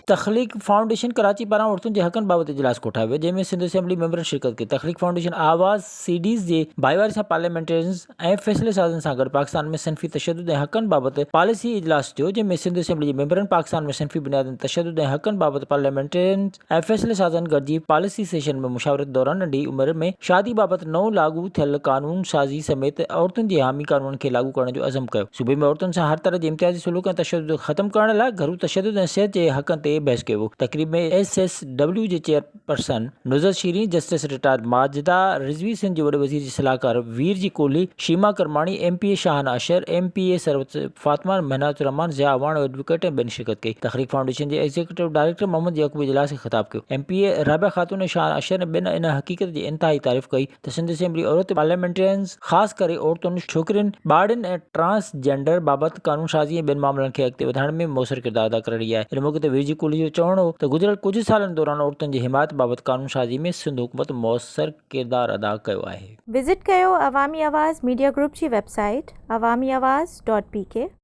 تخليق فائونڊيشن ڪراچي پاران عورتن جي حقن بابت اجلاس ڪوٺايو ويو، جنهن ۾ سنڌ اسيمبلي ميمبرن شرڪت ڪئي. تخليق فائونڊيشن آواز سي ڊيز جي ڀائيواري سان پارليامينٽيرينز ۽ فيصلي سازن سان گڏ پاڪستان ۾ صنفي تشدد ۽ حقن بابت پاليسي اجلاس ٿيو، جنهن ۾ سنڌ اسيمبلي جي ميمبرن پاڪستان ۾ صنفي بنيادن تي تشدد ۽ حقن بابت پارليامينٽيرينز ۽ فيصلي سازن گڏجي پاليسي سيشن ۾ مشاورت دوران ننڍي عمر ۾ شادي بابت نئون لاڳو ٿيل قانون سازي سميت عورتن جي حامي قانونن کي لاڳو ڪرڻ جو عزم ڪيو. صوبي ۾ عورتن سان هر طرح جي امتيازي سلوڪ ۽ تشدد کي ختم ڪرڻ لاء گهرو تشدد ۽ صحت جي حقن تي بحث ڪيو ويو. تقريب ۾ ايس ايس ڊبليو جي chairperson Nuzhat Shireen, justice retired Majida Rizvi, Sindh جي وڏي وزير جي صلاحڪار Virji Kolhi, Shima Kirmani, M P A Shahana Ashar, M P A Sarwat Fatima, Mehnaz ur Rehman, Zia Awan advocate ۽ ٻين شرڪت ڪئي. تخليق فائونڊيشن جي ايگزيڪيوٽو ڊائريڪٽر محمد يعقوب اجلاس کي خطاب ڪيو. ايم پي اي رابعه خاتون ۽ شاهه اشعر ۽ ٻين ان حقيقت جي انتهائي تعريف ڪئي ته سنڌ اسيمبلي عورت پارليامينٽرينز خاص ڪري عورتن، ڇوڪرين، ٻارڙين ۽ ٽرانس جينڊر بابت قانون سازي ۽ ٻين معاملن کي اڳتي وڌائڻ ۾ موثر ڪردار ادا ڪري رهي آهي. ان موقعي تي ويرجي ڪولهي جو چوڻ هو ته گذريل ڪجهه سالن دوران عورتن جي حمايت بابت قانون سازي ۾ سنڌ حڪومت موثر ڪردار ادا ڪيو آهي. وزٽ ڪيو عوامي آواز ميڊيا گروپ جي website Awami Awaz dot P K.